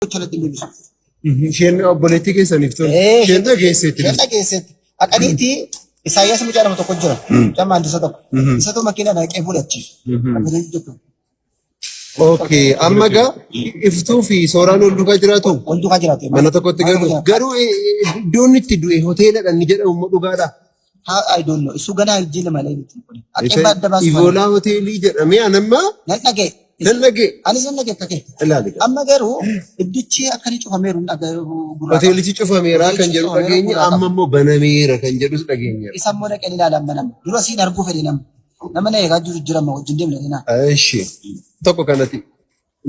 Gocha natti hin deebisu. Isheen obboleettii keessaniif tole. Ee, Isheen dhageesseetti. Isheen dhageesseetti. Aqaniitii Isaayyaas mucaa nama tokko jira. Mucaa maandisa tokko. Isatu makiina dhaqee fuudhachi. Akka jettu. Okay, amma gaa iftuu fi sooraan wal duukaa jiraatu. Wal duukaa jiraatu. Mana tokkotti galu. Garuu iddoon itti du'e hoteeladha inni jedhamu immoo dhugaadha. Haa, I don't know. Isu ganaa jila malee miti. Aqeen adda baasu malee. Ivoolaa hoteelii jedhamee anamma Nan dhaga'e. nan dhagee. Anis nan dhaga'e akka kee. Ilaali. Amma garuu iddichi akka inni cufameeru hin dhaga'u gurraa. Hoteelichi cufameera kan jedhu Hoteelichi dhageenye, cufameera. amma immoo banameera kan jedhus dhageenyeera. Isa immoo dhaqeen ilaala amma nama. Dura siin arguu fedhe nama. Nama na eegaa jiru jira amma wajjin deemna jenna. Ishi tokko kanatti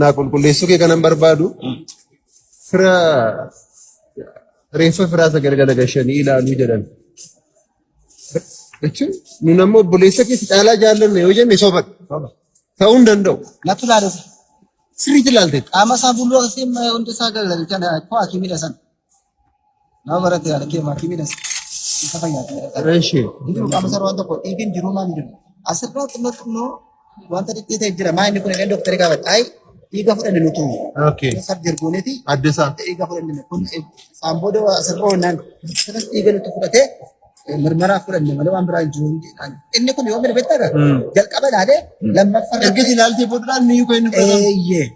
naa qulqulleessuu kee kanan barbaadu, fira reeffa firaa isa galgala gashanii ilaaluu jedhan. Jechuun nun ammoo obboleessa keessa caalaa jaallanna yoo jenne sobadha. Ta'uu hin danda'u. Natu ilaaluuf. Sirriitti ilaalte. Qaama isaa fuuldura isii hundi isaa galgala kana koo hakimiidha san. Nama barate yaala kee hakimiidha san. Isa fayyaa. Ishi. Jiru qaama isaa waan tokko dhiigin jiru maal jiru. Asirraa xinnoo xinnoo wanta dhidhiitee jira. Maa inni kun inni dooktarii gaafate. Ayi, dhiiga fudhanne nutu. Sarjeri gooneeti. Adda isaa. Dhiiga fudhanne kun isaan booda asirraa naan sanas dhiiga nuti fudhatee mirmaraa fudhanne malee waan biraa hin jiru. Inni kun yoo beektaa jalqaba ilaalee lammaffaa. Erga ilaaltee boodaan ni kan inni fudhatamu. Eeyyee.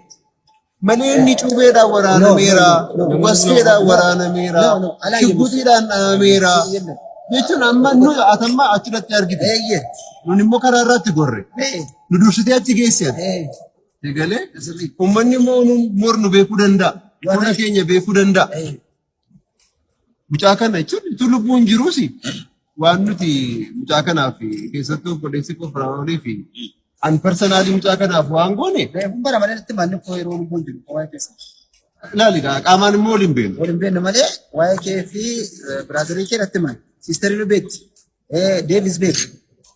Malee inni cuubeedhaan waraanameera, No, no, no. wasfeedhaan waraanameera, No, no, alaa shugguxiidhaan dhahameera. Jechuun amma nu atammaa achirratti argite. Nun immoo karaa irratti gorre. Nu dursitee achi geesse ati. Egalee uummanni immoo nu mornu beekuu danda'a. Warra keenya beekuu danda'a. Mucaa kana jechuun utuu lubbuun jiruus waan nuti mucaa kanaaf, keessattuu obboleessi koo Firaa'olii fi an personally mucaa kanaaf waan goone. Reefuun bara malee natti manni koo yeroo lubbuun jiru waa'ee keessa. Ilaali gaa, qaamaan immoo waliin beeknu. Waliin beeknu malee waa'ee kee fi brother kee natti himan. Sister nu beekti. Deevis beekti.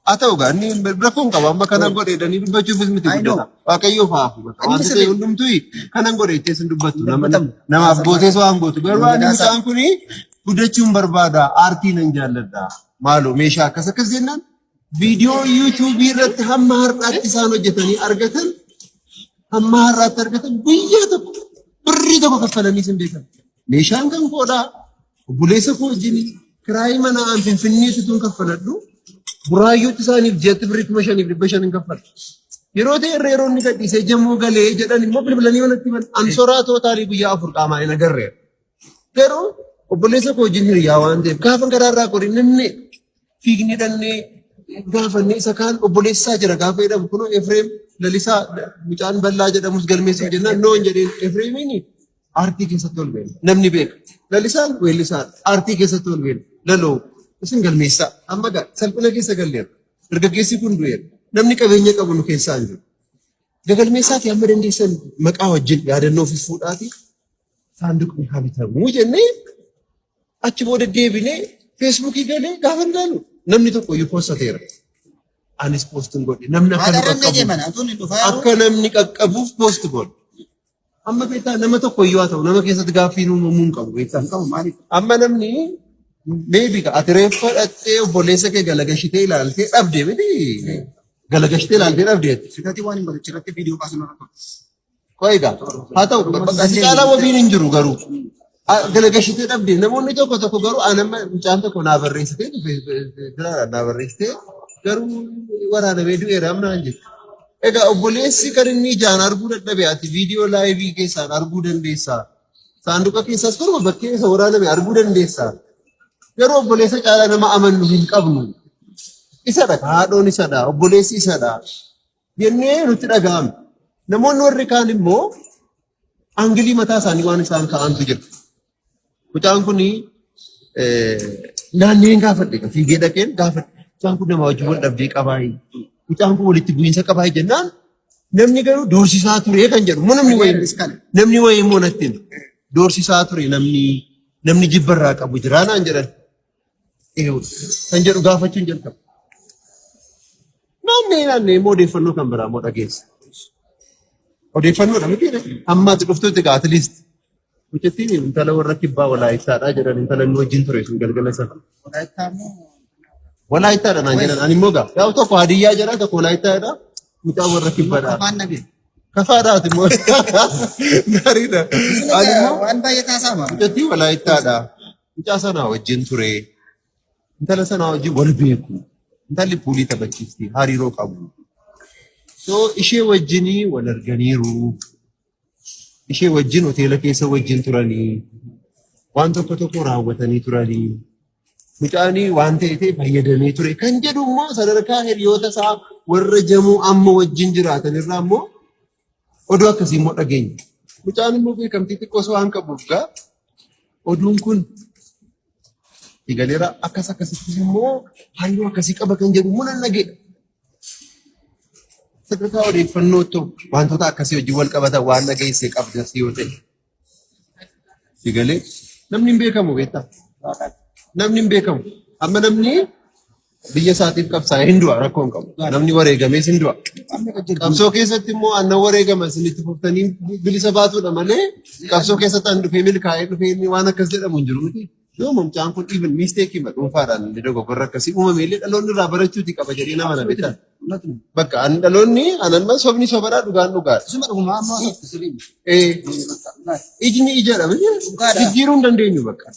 Haa ta'u gaa, inni rakkoon qaba amma kanan godhe jedhanii dubbachuufis miti I know. guddata. Waaqayyoof haa hafu. Inni Wanti ta'e sirrii. hundumtuu kanan godhe jettees hin dubbattu. Nama Dubbatamu. namaaf gootees waan gootu. Garuu ani Gaasa. mucaan kuni guddachuun barbaada. Aartii nan jaalladha. Maaloo meeshaa akkas akkas jennaan viidiyoo yuutuubii irratti hamma har'aatti isaan hojjetanii argatan, hamma har'aatti argatan, guyyaa tokko birrii tokko kaffalanii sin beekan. Meeshaan kan koodhaa, obboleessa koo wajjin kiraayii manaa an Finfinneetti tun kaffaladhu. Buraayyootti isaaniif ji'atti birrii 5,500 hin kaffala. Yeroo ta'e irra yeroo inni gadhiisee jamoo galee jedhan immoo bilbilanii manatti himan. An soraa total guyyaa 4 qaamaan hin agarreera. Garuu obboleessa koo wajjin hiriyaa waan ta'eef gaafa karaa irraa qori namni fiignee dhannee gaafannee, isa kaan obboleessaa jira gaafa jedhamu, kunoo Efreem Lalisaa mucaan bal'aa jedhamus galmeessuuf jennaan noon jedheen. Efreemiin aartii keessatti ol beena. Namni beeka. Lalisaan weellisaa aartii keessatti ol beena. Laloo isin galmeessaa. Amma gaa salphina keessa galleera. Dargaggeessi kun du'eera. Namni qabeenya qabu nu keessaa hin jiru. Gagalmeessaatii amma dandeessan maqaa wajjin yaadannoo ofis fuudhaatii saanduqni haa bitamuu jennee, achi booda deebinee feesbuukii galee gaafa ilaalu namni tokko iyyuu poostateera. Anis poostin godhe, namni akka nu Haadha irra qaqqabuuf deeman atuun hin dhufaa yeroo. akka namni qaqqabuuf post godhe. Amma beektaa, nama tokko iyyuu haa ta'u nama keessatti gaaffiin uumamuu hin qabu beektaa. Hin qabu, maaliif? Amma namni maybe ati reeffa dhaqxee obboleessa kee galagashitee ilaaltee dhabde miti, galagashitee ilaaltee dhabde. Sitatii waan hin godhe irratti viidiyoo kaasuun irra ture. Qo'igaa haa ta'u, bakka si caalaa wabiin hin jiru, garuu galagashitee dhabde. Namoonni tokko tokko garuu anamma mucaan tokko naa barreessitee biraadha naa barreessitee, garuu waraanamee du'eera amnaan jettu. Egaa obboleessi kan inni ijaan arguu dadhabe ati viidiyoo live keessaan arguu dandeessaa. Saanduqa keessaas torba bakkee isa waraaname arguu dandeessaa. Garuu obboleessa caalaa nama amannu hin qabnu. Isadha, haadhoon isadha, obboleessi isadha jennee nutti dhaga'ame. Namoonni warri kaan immoo angle mataa isaanii waan isaan ka'antu jira. Mucaan kun naanneen gaafadhe, fiigee dhaqeen gaafadhe. Mucaan kun nama wajjin wal dhabdee qabaayi. Mucaan kun walitti bu'iinsa qabaayi jennaan, namni garuu doorsisaa ture kan jedhu immoo namni wayii immoo natti hime. Doorsisaa ture, namni jibbarraa qabu jira naan jedhan. Kan jedhu gaafachuun jalqaba. Naannee naannee immoo odeeffannoo kan biraa immoo dhageessa. Odeeffannoodha miti amma ati dhuftutti egaa, at least mucattiin intala warra kibbaa Walaayittaadha jedhan, intala inni wajjin ture sun galgala sana. Walaayittaa immoo. Walaayittaadha naan jedhan, ani immoo gaa yaa'u tokko Hadiyyaa jedha, tokko Walaayittaa jedha, mucaa warra kibbaadha. Afaan nagee. Kafaadhaati immoo. Gaariidha. Ani immoo Waan baay'ee taasama. mucattii Walaayittaadha. Mucaa sanaa wajjin ture. Intala sanaa wajjin wal beeku. Intalli puulii taphachiisti. Hariiroo qabu. So ishee wajjinii wal arganiiru. Ishee wajjin hoteela keessa wajjin turanii. Waan tokko tokko raawwatanii turanii. Mucaanii waan ta'e ta'e fayyadamee ture kan jedhu immoo sadarkaa hiriyoota isaa warra jamuu amma wajjin jiraatan irraa immoo oduu akkasii immoo dhageenya. Mucaan immoo beekamtii xiqqoos waan qabuuf gaa oduun kun galeera akkas akkasittis immoo hariiroo akkasii qaba kan jedhu immoo nan dhageedha. Sadarkaa odeeffannootti wantoota akkasii wajjin wal qabatan waan dhageesse qabdas yoo ta'e. Sigalee namni hin beekamu beektaa? Namni hin beekamu. Amma namni biyya isaatiif qabsaa'ee hin du'a rakkoo hin qabu. Namni wareegamees hin du'a. Qabsoo keessatti immoo aannan wareegama isinitti fuftanii bilisa baatudha malee qabsoo keessatti an dhufee milkaa'ee dhufee inni waan akkas jedhamu hin jiru miti. Yoo mucaan kun even mistake dhuunfaadhaan illee dogoggorra akkasii uumame illee dhaloonni irraa barachuuti qaba jedhee nama na beektan. Bakka an dhaloonni anan sobni sobadhaa dhugaan dhugaadha. Isuma dhugumaa amma osoo sirrii. Ijni ijadha. Dhugaadha. Jijjiiruu hin dandeenyu bakka.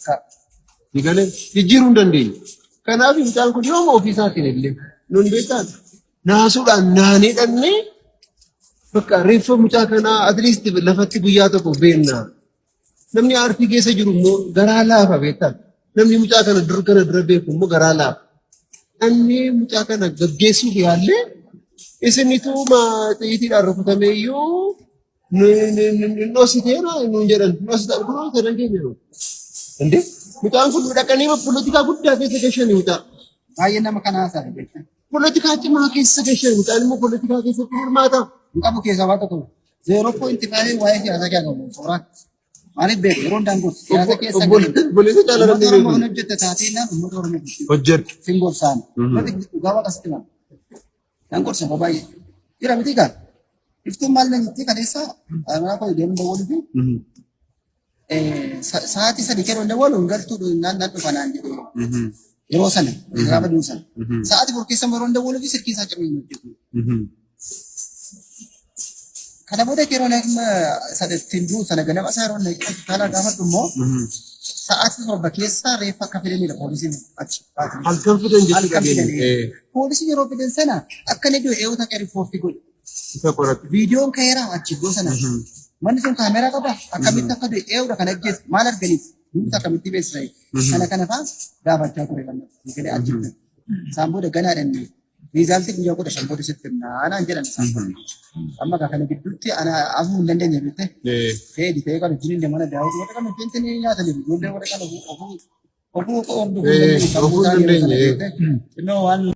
Digalee jijjiiruu hin dandeenyu. Kanaaf mucaan kun yooma ofii isaatiin illee nun beektaan naasuudhaan naanee dhannee bakka reeffa mucaa kanaa at least lafatti guyyaa tokko beenna. Namni aartii keessa jiru immoo garaa laafa beektaa. Namni mucaa kana dur kana dura beeku immoo garaa laafa. Dhannee mucaa kana gaggeessuuf yaallee isinitu xiyyiitiidhaan rukutamee iyyuu dhoositeera nuun jedhan dhoositan kunoo sadan keenya jiru. Inde mucaan kun dhaqanii polotikaa guddaa keessa gashanii mucaa. Baay'ee nama kanaa isaa jechuudha. Polotikaa cimaa keessa gashanii mucaan immoo polotikaa keessatti hirmaata. Hin qabu keessaa waan tokko 0.5 waa'ee siyaasaa keessaa qabu suuraa. Maaliif beeku yeroo hundaan gosa siyaasa keessa galu. Obboleessa caalaa Uummata namni Oromoo beeku. kan hojjette taatee naan uummata Oromoo Hojjedhu. sin gorsaan. Uummati dhugaa waaqa sitti hima. Nan gorsa yeroo baay'ee. Jira miti gaa. Iftuun maal nan jettee kaleessa anaa koo deemuu dawwaluu fi sa'aatii 3 yeroo dawwalu hin galtuu naan nan dhufa naan jedhee yeroo sana gaafa du'u sana. Sa'aatii 4 keessa yeroo dawwaluu fi silkii isaa cabee hin hojjetu. Kana booda yeroo nama ittiin du'u sana ganama isaa yeroo inni hospitaala gaafadhu immoo sa'aatii 7 keessa reeffa akka fidanidha poolisiin achi baatanii. Halkan fidan jechuu Halkan dhageenya. fidanii. Poolisiin yeroo fidan sana akka inni du'e eeyyuu takka riippoortii godhe. Isa qoratu. Viidiyoon ka'eera achi iddoo sana. Manni sun kaameraa qaba. Akkamitti akka du'e eeyyuudha kan ajjeese maal arganiif duuba akkamitti beeksisa. Kana kana fa'aa gaafachaa ture kan galee achi. Isaan booda ganaadhaan riizaaltii guyyaa 15 booda sitti himnaa naan jedhan isaan. Amma kana gidduutti ana afuu hin dandeenye beekte. Ta'ee ta'ee kan wajjin hin mana daawwatu warra kan wajjin nyaatanii ijoollee warra kan ofuu ofuu ofuu Ofuu hin dandeenye. Xinnoo waan